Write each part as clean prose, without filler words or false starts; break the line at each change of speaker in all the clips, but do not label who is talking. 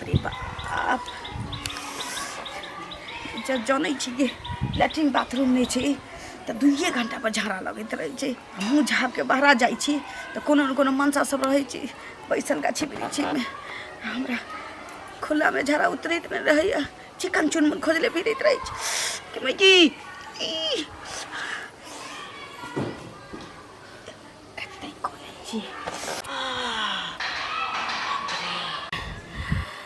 रे बाप, जब जनै छी कि लैट्रिन बाथरूम नहि छै तऽ दुइए घण्टापर झाड़ा लगैत रहै छै। आ मुँह झाँपिके बहरा जाइ छी तऽ कोनो ने कोनो मनसा सब रहै छै बैसल गाछी वृक्षीमे। हमरा खुलामे झाड़ा उतरैत नहि रहैए, चिकन चुनमुन खोजले फिरैत रहै छी कि मैं की ई एतै कऽ लै छी।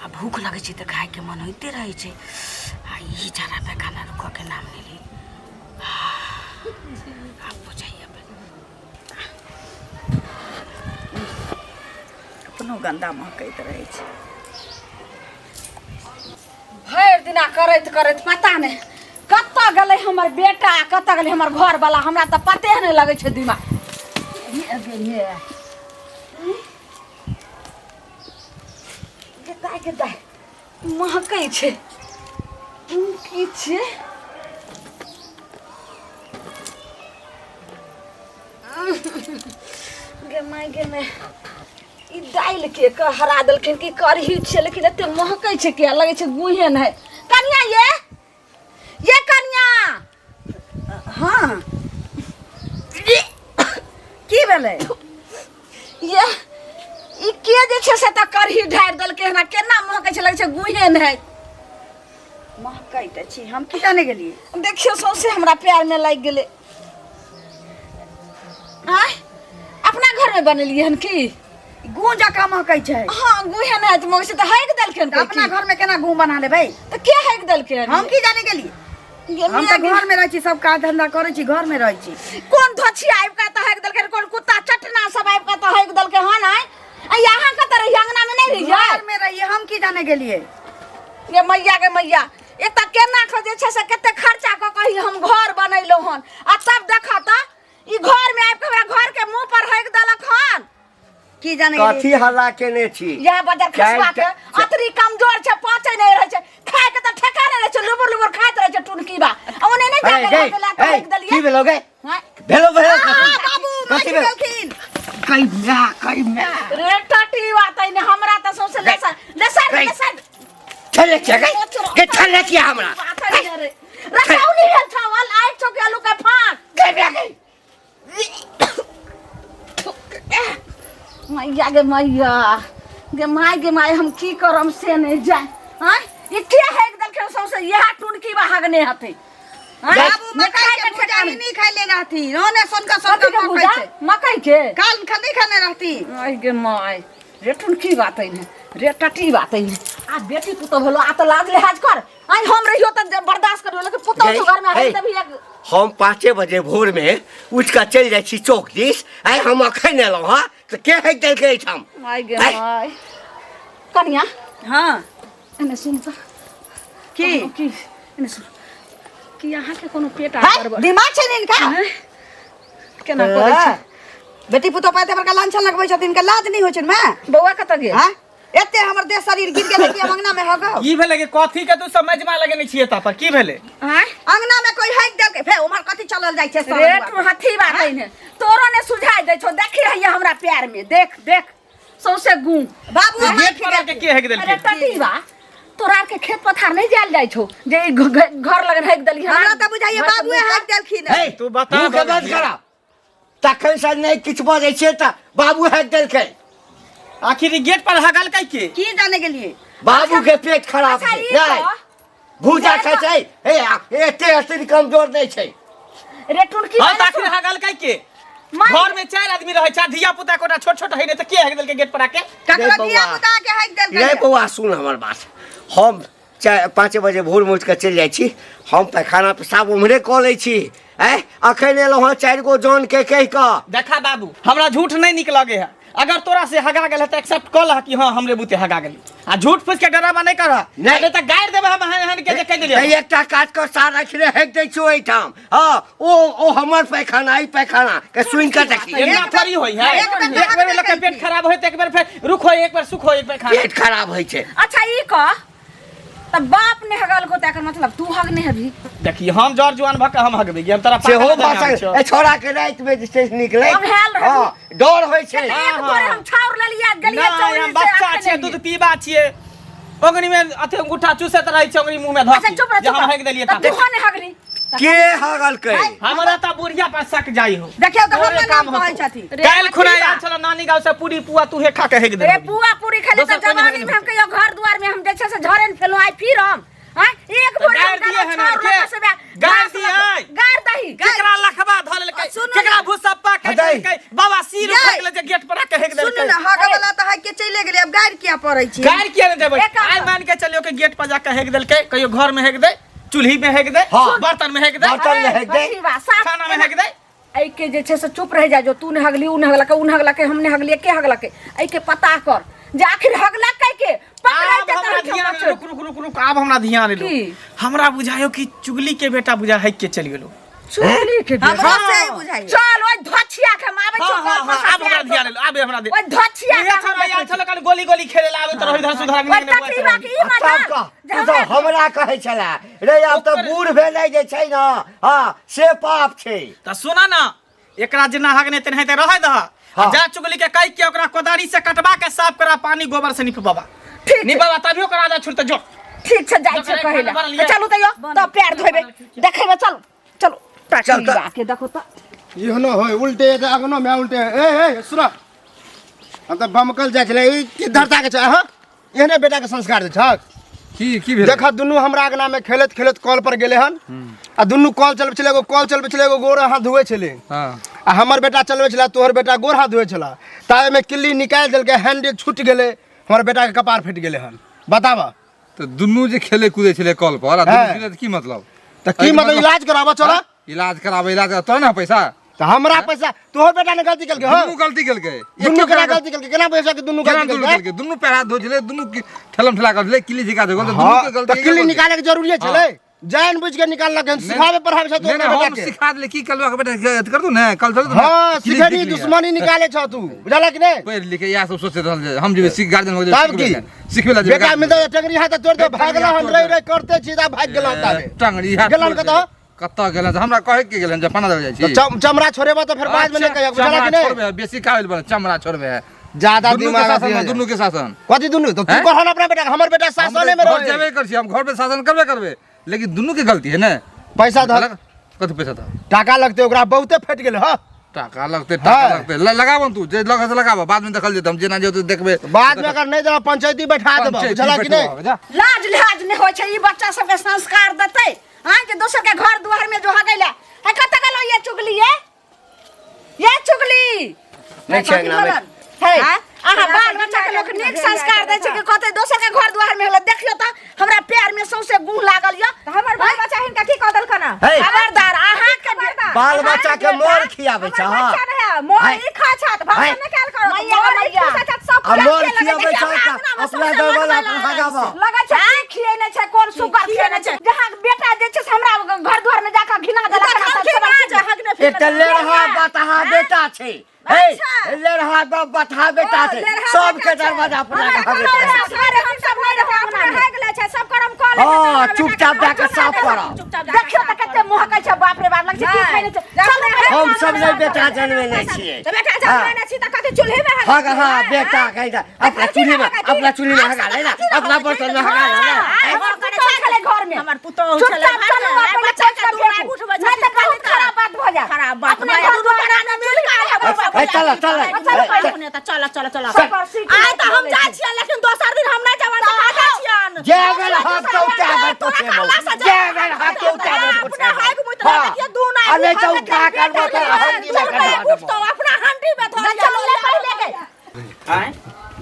आ भूख लगै छै तऽ खायके मन होइते रहै छै, आ ई झाड़ा पैखाना रुकऽके नाम नहि लै। आब बुझाइए अपनो गन्दा महकैत रहै छै।
भरि दिना करैत करैत पता नहि कतऽ गेलै हमर बेटा, कतऽ गेलै हमर घरवला, हमरा तऽ पते नहि लगै छै दिमाग। दाय के दाय महकै छै। की छियै? गे माय गे माय, ई दालि के हरा देलखिन कि करही छै, लेकिन एते महकै छै किया? लगै छै गुहे नहि। कनिया ये, ये कनिया।
हाँ, की भेलै
ये? ई के जे छै से तऽ करही ढारि देलकै हन, केना महकै छै, लगै छै गुहे नहि।
महकै तऽ छी, हम की जाने गेलियै।
देखियौ, सौंसे हमरा पैर में लागि गेलै। आँय, अपना घर में बनेलियै हन की?
गू जकाँ महकै छै।
हाँ, गुहे नहि तऽ महकै छै, तऽ हगि देलखिन।
तऽ अपना घर में केना गू बना लेबै?
तऽ के हगि देलकै?
हम की जाने गेलियै। हम तऽ घर में रहै छी, सब काज धंधा करै छी, घर में रहै छी।
कोन धोछी आबि कऽ तऽ हगि देलकै, कोन कुत्ता चटना सब आबि कऽ तऽ हगि देलकै हन? आँय, आ यहाँ कतऽ रहियै? अंगना में नहि रहियै?
घर में रहियै, हम की जाने गेलियै।
ये मैया गे मैया, एतऽ केना कऽ जे छै से कते खर्चा कऽ कऽ हम घर बनेलहुँ हन, आ तब देखऽ तऽ ई घर में आबि कऽ हमरा घर के मुंह पर हगि देलक हन।
की जाने गेलियै।
कथी हल्ला केने छी?
यह बजर खसुआ के अतरी कमजोर छै, पचे नहि रहै छै, खाय के तऽ ठेका नहि रहै छै, लुबुर लुबुर खाइत रहै छै टुनकी बा। आ ओने नहि
ए,
जाके
गे,
रहै तऽ
ए,
हगि देलियै।
की भेलो गे?
हाँ?
भेलो भेलो
हाँ, बाबू
कथी
मारि
भेल?
देलखिन।
कई म्या कई म्या
रे टटी बात ने, हमरा तऽ सौंसे लेसर लेसर
रे।
लेसर।
ठेले छियै गे, गे ठेले छियै हमरा।
रसौनी भेल छावल आइ छौ के आलू के फाँक।
गे म्या गे।
मैया गे मैया गे my गे my, हम की करम से नहि जाय। आँय, ई के हेक देलखिन सौंसे? इएह टुनकी बा हगने हतै। आँय?
बाबू
नहि
मकई
खाय
के
के
भुजा
ठेकान।
ही नहीं खाइ ले रहथिन, ओने सोनका सोनका
कथी के
मकई
भुजा?
छै।
मकई के
काल खा नहीं खाने रहथिन।
आइ गे my रे, टुनकी बात है रे, टटी बात है। आ बेटी पुतोह भेलो, आ तऽ लाज लिहाज कर। आइ हम रहियो तऽ बर्दाश्त करियो, लेकिन पुतोह
गई,
छौ घर में
हे।
तभी एक
हम 5 बजे भोर में उठि कऽ चलि जाइ छी चौक दिस। आइ हम अखन एलहुँ हँ तऽ के हेक देलकै एहिठाम?
आइ गे
आइ।
My. कनिया।
हाँ।
एने सुन तऽ।
की?
की एने सुन कि अहाँके कोनो पेट आ
है,
गड़बड़
दिमाग छै ने इनका?
हैं? केना करै छै?
बेटी पुतोह पाते बड़का लांछन लगबै छथिन, इनका लाज नहि होइ छनि माय?
बौआ कतऽ गेल?
हाँ, एते हमर देह शरीर गिर गेलै कि हम अंगना में हगब।
की भेलै? कि कथी के तू समझ में लगेने छियै ता पर की भेलै?
आँय?
अंगना में कोई हगि देलकै, फेर उम्हर कथी चलल जाइ छै सब
रे
दुआर।
तू हथी बात है ने, तोरो ने सुझाई दै छौ। देखी हैया हमरा प्यार में, देख देख सौंसे गू।
बाबू
गेट पर आके के हेक
अरे
देलकै?
टटीवा, तोरा आर के खेत पथार नहीं जायल जाइ छौ जे ई घर लगन हेक देली?
हमरा तऽ बुझाइए बाबुए हगि देलखिन।
हे,
तू बता
मुँह के
दो।
बंद करा। तखन से नहि किछु बजै छियै तऽ बाबू हेक देलकै।
आखिर ई गेट पर हगलकै के?
की जाने गेलियै।
बाबू के पेट खराब
अच्छा
छै।
ई
नहि
कह,
भूजा खाइ छै। हे, एते एते कमजोर नहि छै।
रे टुनकी।
हाँ, तऽ आखिर हगलकै के? घर में 4 आदमी रहै छै, धिया पुता कोटा छोट छोट है ने, तऽ के हेक देलकै गेट पर आके?
ककरो
रे बौआ।
धिया पुता के हगि देलकै।
रे बौआ, सुन हमर बात। हम 4 5 बजे भोर में उठि कऽ चलि जाइ छी, हम पैखाना पेशाब उम्हरे कऽ लै छी। आँय, अखन एलहुँ हँ 4 गो जन के कहि कऽ।
देखा बाबू, हमरा झूठ नहीं निक लगे है। अगर तोरा से हगा गेल है तऽ एक्सेप्ट कऽ लह कि हाँ, हमरे बुते हगा गेल, आ झूठ फूस के डरावा नहीं करह।
नहीं।
नहीं तऽ गारि देबै हम एहन के जे कहि देलियै।
तऽ एकटा काज कर, सार रखने हेक दै छियौ एहिठाम। हँ, ओ हमर पैखाना, ई पैखाना के सुनि कऽ देखी।
एना थोड़ी होई है।
एक बेर
एक बेर लोग के पेट खराब होय तऽ एक बेर फेर रुक होय, एक बेर सुख होय, एक बेर खाना
पेट खराब होइ छै।
अच्छा ई कह तऽ बाप ने हगल को, तऽ एकर मतलब तू हगने हबी?
देखी, हम जर जुआन भऽ के हम हगबै कि हम तोरा
सेहो
पागल
भऽ
बना
सकै
छियौ।
ए छोड़ा के राति में जे छै से निकलै।
ओंघायल रहबी।
हँ, डर होइ छै।
एक बोरे हम छाउर लेलियै, गेलियै
नहि,
चौरी
हम
से
बच्चा
अखन
छियै,
एलियै।
दूध पीबा छियै। ओंगरी में अथी अंगूठा चूसैत रहै छै ओंगरी मुंह में धऽ
अच्छा
के,
चुप रह
जे
चुप
हम
रह
हेक देलियै
तऽ
ता
तू ने हगली
के हगलकै
हमरा तऽ बुढ़िया पर शक जाइ हो
देखियौ तऽ
तोरे
हमर
काम
नाम कहै
होतौ।
छथिन
रे
काल्हि खुना
अथी बा।
आयल छल नानी गाँव से पूरी पुआ तूहे खा के हेक
रे
देलही
पुआ पूरी खेले
दोसर
तऽ
कोइ नहि
जवानी में हम कहियो घर दुआर में हम जे छै से झरे ने फेलहुँ आइ फिर हम आँय एक
तऽ
भोर हम
गारि दिए
गालो
हन
छाउर
के?
लऽ कऽ से
गारि
घास
दिए?
लऽ कऽ- गारि दही
केकरा लखबा धऽ लेलकै
सुनू ने।
केकरा भूसप्पा काटि
हदै।
लेलकै बाबा सिर
यै।
उखड़ि गेलै जे गेट पर आके हेक
सुनू
देलकै
ने हगे वाला तऽ हग के चलि गेलै आब गारि किया पड़ै छी
गारि किया नहि देबै
एक काम
आइ
कर।
मान के चलियो के गेट पर जाके हेक देलकै कहियो घर में हेक दे चूल्ही में हेक दे
हाँ।
बर्तन में हेक दे
बर्तन में हेक दे।
अथी बा, साफ
खाना में हेक दे
एहिके जे छै से चुप रहि जा जो तू नहि हगली उ नहि हगलकै उ नहि हगलकै हम नहि हगलियै के हगलकै एहिके पता कर जे आखिर हगलकै के पकड़ै
आब
के
हमरा
तहन
ध्यान
हम
रुक रुक रुक रुक आब हमरा ध्यान एलो
की?
हमरा बुझायो कि चुगली के बेटा बुझा हेक के चलि गेलो
चुगली के बेटा।
हमरो से बुझाइए
चल ओइ धोछिया के हम आबै
हाँ
छौ
हाँ
कल पर
हाँ आब
से
हमरा ध्यान एलो आब हमरा ध्यान
ओइ धोछिया
इहे
के हम
छौड़ा आयल छल कल गोली गोली खेले ला आबैत रहै इधर से उधर
ओइ
अंगने अंगने
तकरीबा के ई
आ तब
मजाल
कह
जे
तू तऽ हमरा कहै छला रे आब तऽ बूढ़ भेलै जे छै ने हँ से पाप छै
तऽ सुना ना एकरा जेना हगने तेनाहिते रहै दह
हाँ।
जा चुगली के कहि के ओकरा कोदारी से कटवा के साफ करा पानी गोबर से निप बाबा
ठीक छै।
निप बाबा तभियो ओकरा आधा छुटते जो
ठीक छै जाइ छै
जकरा
कहै
खाना बनल
लए
ये।
चलू तैयो तब पैर धोबे देखेबै चलू चलू
चल तऽ।
तकरीबा के देखो तऽ
इहनो होय उल्टे जे अगनो में उल्टे ए ए सुन हम तऽ बमकल जाइ छलै ई की धरता के छै अहाँ एहने बेटा के संस्कार दै छक
की की भेल
देख दुनू हमरा अंगना में खेलैत खेलैत कल पर गेले हन आ दुनू कल चलबै छलै एगो कल चलबै छलै एगो गोर हाथ धुए छलै
हाँ
आ हमर बेटा चलबै छलै तोहर बेटा गोर हाथ धुए छला ताबे किल्ली निकालि देलकै हैंडल छूटि गेलै हमर बेटा के कपार फटि गेलै हन बताबऽ
तऽ दुनू जे खेले कूदे छलै कल पर आ दुनू
हाँ।
खेले तऽ की मतलब
तऽ की मतलब इलाज कराबऽ चल
इलाज कराबे इलाज करा तोरा ने पैसा
तऽ हमरा पैसा तोहर बेटा ने गलती केलकै हँ
दुनू गलती केलकै
दुनू केना गलती केलकै केना पैसा के दुनू
केना
गलती
दुनू
केलकै
केलकै दुनू पैर हाथ धोइ छलै दुनू ठेलम ठेला कर छलै किल्ली झिका धोइ तऽ दुनू
हाँ
के गलती
तऽ किल्ली निकाले के जरूरी छलै जान बुझ के निकाललक हन सिखाबे पढ़ाबे छै
नहीं
तोहर
नहीं
बेटा
हम
के
सिखा देले की कलवा के बेटा के अथी कर दू ने कल चल
हाँ सिखेनी दुश्मनी निकाले छौ तू बुझलक कि नहि
पढ़ लिख इएह सब सोचैत रहल जे हम जेबै सीख गार्जियन हो
तब
जेबै
की
सिखबै ला जेबै
बेटा मिलतै तऽ टंगरी हाथ तोड़ दे भागल हन रहि रहि करते छी तऽ भागि गेल हन ताबे
टंगड़ी हाथ
गेलन कतऽ?
कतऽ गेलन हमरा कहै के गेलन जपाना दे जाइ छी
चमड़ा छोड़ेबा तऽ फेर बाद में नहि कहियो बुझलक
चमड़ा
कि नहि
छोड़बे बेसी काबिल बन चमड़ा छोड़बे है
ज्यादा
दुनू के
दिमाग
शासन
अथी
में
हो
दुनू के शासन
कथी दुनू तऽ तू
हैं?
कहल अपना बेटा के, हमर बेटा शासने में
घर
रहे
जेबे कर छी हम घर पे शासन करबे करबे लेकिन दुनू के गलती है ने
पैसा धर
कथी पैसा धर
टाका लगतै ओकरा बहुते फटि गेलै हँ
टाका लगतै टाका
हाँ।
लगतै लगाबो तू जे लगे से लगाबो बाद में देखल जेतै हम जेना जेतै देखबै
बाद में अगर नहि देबा पंचायती बैठा देबा
पंचायती
बुझलक कि नहि
बैठबाबे, जा।
लाज लिहाज नहि होइ छै ई बच्चा सबके संस्कार देतै हाँ कि दोसर के घर दुआर में जो हगैला है कतऽ गेलो ये चुगली ये ये चुगली
नहि छै अंगना मे।
है अहाँ बाल बच्चा के लोक नीक संस्कार दै छै कि कहतै दोसर के घर दुआर में होलै देखियौ तऽ हमरा पैर में सौंसे गुह लागल यऽ
हमर बाल बच्चा हिनका की कऽ देलकन हँ?
हे
खबरदार अहाँ के
बाल बच्चा के मोर खियाबै छै
हमर
हँ
बच्चा रहै मोर
है।
ई खा छत भाषण
है।
नहि कयल करू
मैया,
मोर ई
मैया।
खा छत सब
आ
पूरा
मोर
खेलक।
खियाबै
देखियौ,
छौ
हमरा
तऽ
अंगना मे
अपना
सौंसे
दरवाजा
लगल
पर हगाबऽ।
लगै छै की खिएने छै कोन सुगर खिएने छै जहाँ बेटा जे छै से हमरा घर दुआर में जाके घिना देलक
देखल
हन,
की
सब
ना जे हगने फिरने
एक तऽ लेरहा बतहा बेटा छै हे लेरहा बतहा बेटा छै सबके दरवाजा पर
हमर
जाके
कोनो
हगैत रहै छै।
अरे हम सब नहि रहब अपना भागि गेलै छै सब करम कऽ लै छै,
हँ,
हमरा बेटा
चुपचाप
के
जाके साफ करऽ।
चुपचाप जाके
देखियौ तऽ कते महकै छै बाप रे बाप लगै छै की खैने छै चलू पहिले
हम सब नहि बेटा जनमेने छियै
तऽ बेटा जनमेने छी तऽ कथी चूल्ही में
हग हाँ बेटा कहि दे अपना चूल्ही में अपना चूल्ही में हगा ले ना अपना बर्तन में हगा ले ना
हमर पुतोह छलै घर में
हमर पुतोह छलै
चुपचाप चलू आ पहिले
बच्चा
पोछि
के
कऽ
दूर
फेकू।
उठबै
नहि तऽ बहुत खराब बात भऽ जायत
खराब बात
अपना
भऽ
घर
जायत।
दुआर आना मिल के
ए, चल चल
चल पहिले तऽ चल चल चल
सब पर सीट
आइ तऽ हम जाइ छियै लेकिन दोसर दिन हम नहि जेबनि से कह दै छियनि
जे गेल हक तो उठाबै तो जे गेल हक तो उठाबै
अपना हाइक मुइत देखिए दू ना
आ नहि तऽ उठा कर बोतल हंडी में करवा देबो।
अपना हंडी में धर
चलू ले पहिले के
आँय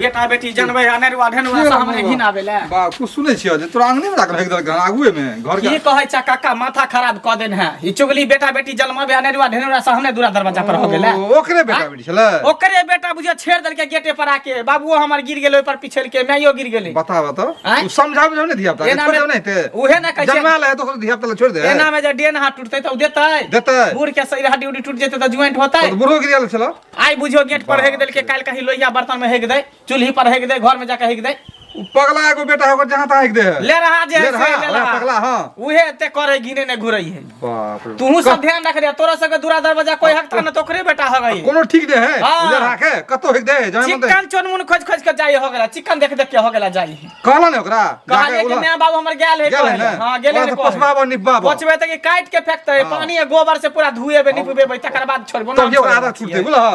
बेटा बेटी जनबै अनेरुआ ढेनुआ से हमरे घिन आबै ले
बा कुछ सुनै छियै जे तोरा अंगने में राखल है घर आगुए में घर
की
के
कहै छै काका माथा खराब कऽ देन है ई चुगली बेटा बेटी जन्मबे अनेरुआ ढेनुआ से हमरे दूरा दरवाजा पर हो गेलै
ओ, ओकरे बेटा बेटी छलै
ओकरे बेटा बुझियो छेड़ देलकै गेटे पर आके बाबुओ हमर गिर गेलै ओहि पर पिछड़ के माइयो गिर गेलै
बता बता
आँय?
तू समझा बुझा नहीं धिया पुता के
एना
छोड़
में
दे नहीं ते
उहे ना कहै छै
जन्मा ले तो ओकरो धिया पुता ले छोड़ दे
एना में जे डेन हाथ टूटतै तऽ ओ देतै
देतै।
बूढ़ के शरीर हड्डी उड्डी टूट जेतै तऽ ज्वाइंट होतै
तो बूढ़ो गिर गेल छलो
आइ बुझियो गेट पर हेक देलकै काल्हि कहीं लोहिया बर्तन में हेक दे चूल्ही पर हेक दे घर में जाके हेक दे
उ पगला एगो बेटा है ओकर जहाँ तहाँ दे है
ले रहा जे
ले
है से
रहा,
ले
ओकरा
रहा।
पगला हाँ
उहे एते करे घिने ने घुरई है
बाप रे
तूहू सब ध्यान रख रे तोरा सबके दूरा दरवाजा कोई हक था न तो ओकरे बेटा हो गई
कोनो ठीक दे है
हाँ।
ले रहा के कतो हिक दे है जहाँ मन दे
चिकन चुनमुन खोज खोज के जाई हो गेला चिकन देख देख के हो गेला जाई
कहला ने ओकरा
कहलिए कि मैं बाबू हमर गेल है
गेल है
कहले।
ने?
हां गेल है
ओकरा से पोसबाबो, निपबाबो।
पोछबे त कि काट के फेंकते
हाँ।
पानी आ गोबर से पूरा धुएबे निपबेबे तकर बाद छोड़बो
तब जे ओकरा आदत छूटते बुझलह?